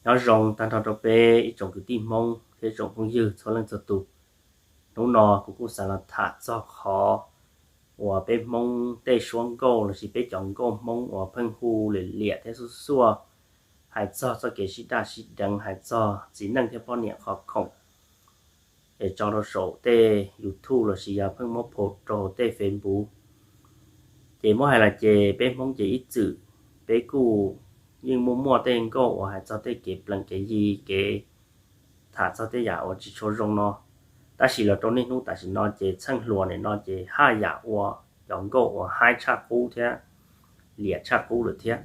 Nyob zoo tag nrho rau peb ib tsoom kwv tij Hmoob thiab tsoom phooj ywg txhua leej txhua tus. Hnub no kuv kuj xav los tham txog qhov uas peb Hmoob tej suab nkauj lossis peb cov nkauj Hmoob uas pheej hu liam liam thiab xuaj xuaj, hais txog txoj kev sib daj sib deev, hais txog txiv neej thiab poj niam qhov khoom es tso rau saum tej YouTube lossis yog pheej muab post rau tej Facebook. Ces muab hais los ces peb Hmoob ces ib txwm peb kuj yeej muaj muaj tej nkauj uas hais txog tej kev plees kev yi, kev tham txog tej yam uas tsis tshua zoo no. Tab sis los rau niaj hnub tam sim no ces txheej hluas nim no ces haj yam ua cov nkauj uas haib tshaj qub thiab liam tshaj qub lawm thiab.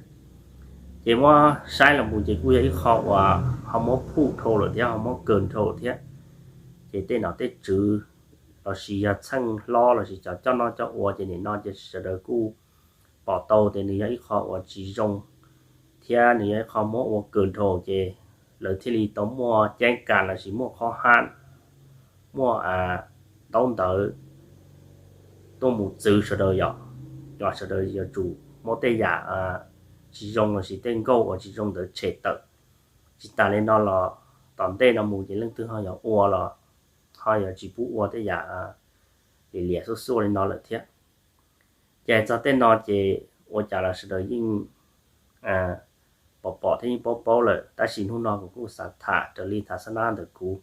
Ces muab saib los mus ces kuj yog ib qho uas ho muab phuj dhau lawm thiab ho muab kawg dhau thiab. Ces tej nom tej tswv lossis yog txheej hlob lossis cov coj noj coj ua ces nim no ces sawv daws kuj pom tau tias nws yog ib qho uas tsis zoo thiab nws yog ib qho muab ua kawg dhau ces lawv thiaj li tau muaj ceeb kas lossis muaj qhob hab, muaj ntaub ntawv tuaj mus txwv sawv daws yom, kom sawv daws yuav tsum muab tej yam tsis zoo lossis tej nkauj uas tsis zoo ntawd tshem tawm. Tsis tas li no los tom ntej no mus ces leej twg ho yuav ua los ho yuav tsis pub ua tej yam liam liam xuaj xuaj li no lawm thiab. Ces txog tej no ces ua cas los sawv daws yeej pom pom thiab yeej paub paub lawm, tab sis hnub no kuv kuj xav tham raws li tham xab nab ntawm kuv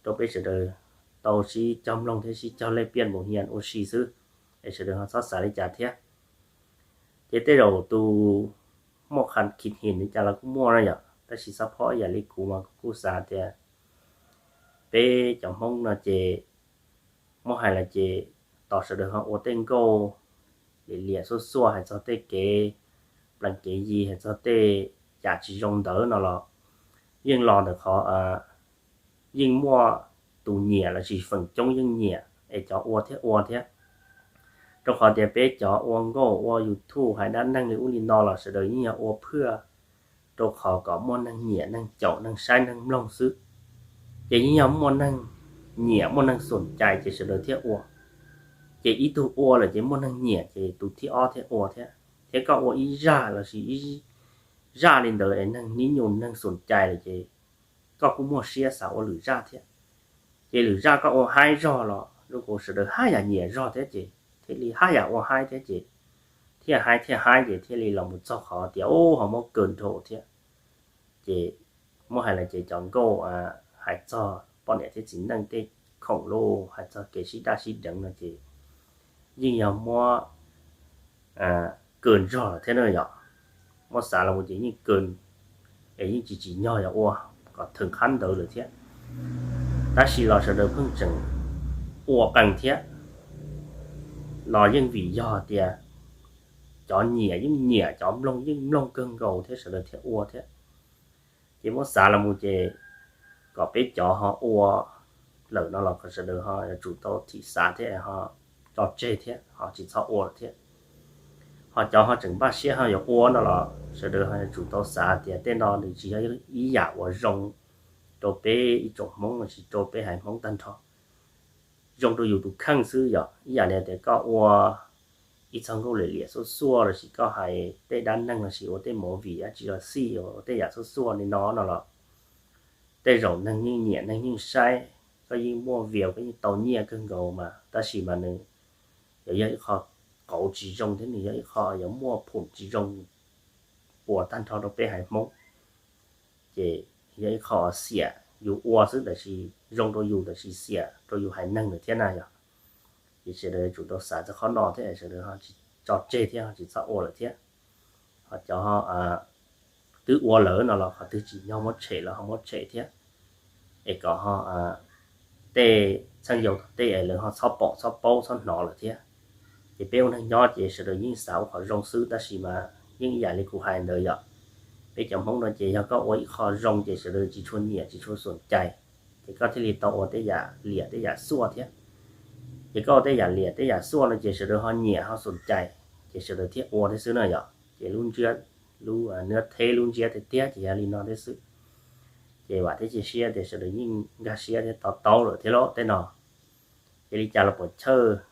rau peb sawv daws tau sib cog mloog thiab sib cog lej piaj mus hias ua si xwb, es sawv daws ho txhob xav li cas thiab. Ces tej zaum tus muaj qha khim him li cas los kuj muaj na yom, tab sis txhob phob ib yam li kuv mas kuv kuj xav tias peb cov Hmoob no ces muab hais los ces tos sawv daws ho ua tej nkauj liam liam xuaj xuaj hais txog tej kev plees kev yi hais txog tej yam tsis zoo ntawd no los yeej los ntawm qhov yeej muaj tus nyiam lossis feem coob yeej nyiam es cov ua thiab ua thiab. Rau qhov tias peb cov ua nkauj ua YouTube hais dab neeg li ub li no los sawv daws yeej yog ua phwj rau qhov kom muaj neeg nyiam neeg caum neeg saib neeg mloog xwb. Ces yeej yog muaj neeg nyiam muaj neeg xum cai ces sawv daws thiaj ua. Ces ib tug ua lawm ces muaj neeg nyiam ces tus thib ob thiaj ua thiab, thiab koj ua ib zaj lossis ib zaj li ntawd es neeg nib nyus neeg xum cai lawm ces koj kuj muaj siab xav ua lwm zaj thiab. Ces lwm zaj koj ua haib zog los zoo nkaus sawv daws haj yam nyiam zog thiab ces thiaj li haj yam ua haib thiab ces thiaj haib thiaj haib ces thiaj li los mus txog qhov tias ub ho muab kawg nrho thiab. Ces muab hais los ces cov nkauj hais txog poj niam thiab txiv neej tej khoom los hais txog kev sib daj sib deev no ces yeej yog muab kawg nrog lawm thiab na yom. Muab xav los mus ces yeej kawg es yeej tsis tsim nyog yog ua kom theem qhab ntawd lawm thiab. Tab sis los sawv daws pheej tseem ua qees thiab los yeej vim yog tias cov nyiam yeej nyiam, cov mloog yeej mloog kawg nkaus thiab sawv daws thiaj ua thiab. Ces muab xav los mus ces kom peb cov ho ua lawm no los kom sawv daws ho yuav tsum tau thim xav thiab ho tso tseg thiab ho tsis txhob ua lawm thiab. Ho cov ho tseem npaj siab ho yuav ua no los sawv daws ho yuav tsum tau xav tias tej no nws tsis yog ib yam uas zoo rau peb ib tsoom Hmoob lossis rau peb haiv Hmoob tag nrho. Zoo rau yus tus kheej xwb yom, ib yam li tias koj ua ib txog nkauj liam liam xuaj xuaj lossis koj hais tej dab neeg lossis ua tej movie dab tsi los xij, ua tej yam xuaj xuaj li no no los tej zaum neeg yeej nyiam neeg yeej saib, koj yeej muaj view koj yeej tau nyiaj kawg nkaus mas tab sis mas nws yuav yog ib qho qauv tsis zoo thiab nws yog ib qho yuav muaj phum tsis zoo puas tag nrho rau peb haiv Hmoob. Ces yog ib qho xiam yus ua xwb tab sis zoo rau yus tab sis xiam rau yus haiv neeg lawm thiab na yom. Ces sawv daws yuav tsum tau xav txog qhov no thiab sawv daws ho tsis tso tseg thiab ho tsis txhob ua lawm thiab. Ho cov twb ua lawm no los qhov twg tsim nyog muab tshem los ho muab tshem thiab, es kom ho tej txheej yau tom tej es lawv ho txhob pom txhob paub txhob hnov lawm thiab. Ces peb ua neeg nyob ces sawv daws yeej xav ua qhov zoo xwb tab sis mas yeej ib yam li kuv hais ntawd yom, peb cov Hmoob no ces yog koj ua ib qho zoo ces sawv daws tsis tshua nyiam tsis tshua xum cai, ces koj thiaj li tau ua tej yam liam tej yam xuaj thiab. Ces koj ua tej yam liam tej yam xuaj no ces sawv daws ho nyiam ho xum cai, ces sawv daws thiaj ua thiab xwb no yom. Ces lub ntsiab, lub ntsiab theb lub ntsiab tiag tiag ces yog li no thiab xwb. Ces vam thiab cia siab tias sawv daws yeej nkag siab thiab to taub lawm thiab lauj tej no. Ces li cas los puas chawj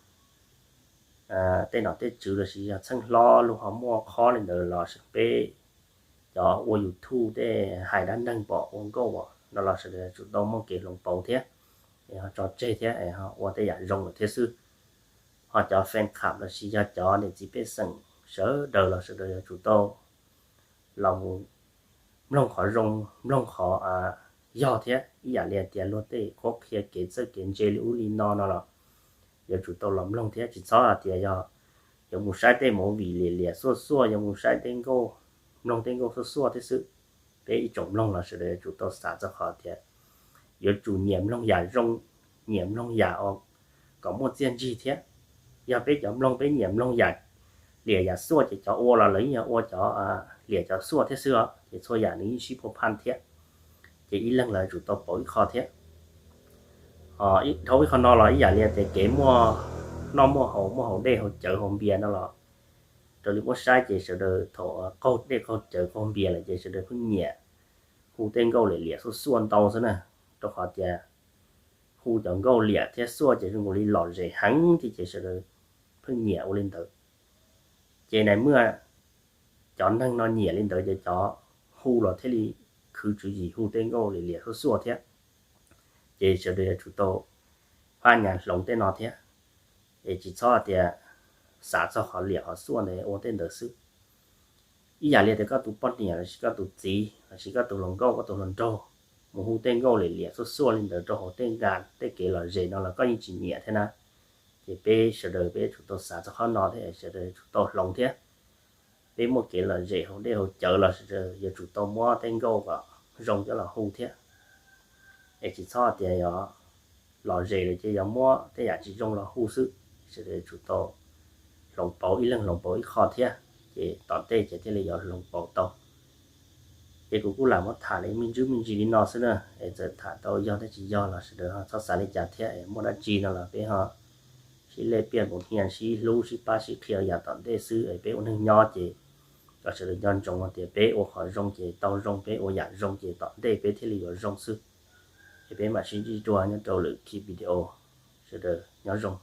tej nom tej tswv lossis yog txheej hlob luag ho muaj qhov li ntawd los peb cov ua YouTube tej hais dab neeg pom ua nkauj no los sawv daws yuav tsum tau muaj kev hloov pauv thiab, es ho tso tseg thiab es ho ua tej yam zoo lawm thiab xwb. Ho cov fan club los sis yog cov niam txiv pej xeem sawv daws los sawv daws yuav tsum tau los mus mloog qhov zoo, mloog qhov yog thiab. Ib yam li tias luag tej qhuab qhia kev txawj kev ntse li ub li no no los yuav tsum tau los mloog thiab. Tsis txhob hais tias yog yuav mus saib tej movie liam liam xuaj xuaj, yuav mus saib tej nkauj, mloog tej nkauj xuaj xuaj thiab xwb. Peb ib tsoom mloog los sawv daws yuav tsum tau xav txog qhov tias yuav tsum nyiam mloog yam zoo, nyiam mloog yam kom muaj txiaj ntsig thiab. Yog peb cov mloog peb nyiam mloog yam liam yam xuaj ces cov ua los lawv yeej yog ua cov liam cov xuaj thiab xwb os, ces txhua yam nws yeej sib pha phaj thiab. Ces ib leeg los yuav tsum tau pauv ib qho thiab. Dhau ib qho no los ib yam li tias kev muaj noj muaj haus, muaj haus dej haus cawv haus npias no los raws li muab saib ces sawv daws thaum qaug dej qaug cawv qaug npias lawm ces sawv daws pheej nyiam hu tej nkauj liam liam xuaj xuaj ntau xwb na, rau qhov tias hu cov nkauj liam thiab xuaj ces zoo nkaus li lom zem heev thiab ces sawv daws pheej nyiam ua li ntawd. Ces nais muaj cov neeg no nyiam li ntawd ces cov hu los thiaj li khwv tswv yim hu tej nkauj liam liam xuaj xuaj thiab. Ces sawv daws yuav tsum tau phaj nyas hloov tej no thiab, es tsis txhob tias xav txog qhov liam qhov xuaj ntawd ua tej ntawd xwb. Ib yam li tias koj tus poj niam los sis koj tus txiv los sis koj tus hluas nkauj koj tus hluas nraug mus hu tej nkauj liam liam xuaj xuaj li ntawd rau hauv tej nkas tej kev lom zem no los koj yeej tsis nyiam thiab na. Ces peb sawv daws peb yuav tsum tau xav txog qhov no thiab, sawv daws yuav tsum tau hloov thiab. Peb muaj kev lom zem haus dej haus cawv los sawv daws yuav tsum tau muab tej nkauj kom zoo coj los hu thiab. Es tsis txhob tias yog lom zem lawm ces yog muab tej yam tsis zoo los hu xwb, sawv daws yuav tsum tau hloov pauv, ib leeg hloov pauv ib qho thiab, ces tom ntej ces thiaj li yuav hloov pauv tau. Ces kuv kuj lam muab tham li me ntsis me ntsis li no xwb na, es txawm tham tau yog thiab tsis yog los sawv daws ho txhob xav li cas thiab, es muaj dab tsi no los peb ho sib lej piaj nkaus hnia sib hlub sib pab sib qhia yam tom ntej xwb, es peb ua neeg nyob ces kom sawv daws nco ntsoov tias peb ua qhov zoo ces tau zoo, peb ua yam zoo ces tom ntej peb thiaj li yuav zoo xwb. Es peb mam sib ntsib dua nyob rau lwm ki video, sawv daws nyob zoo.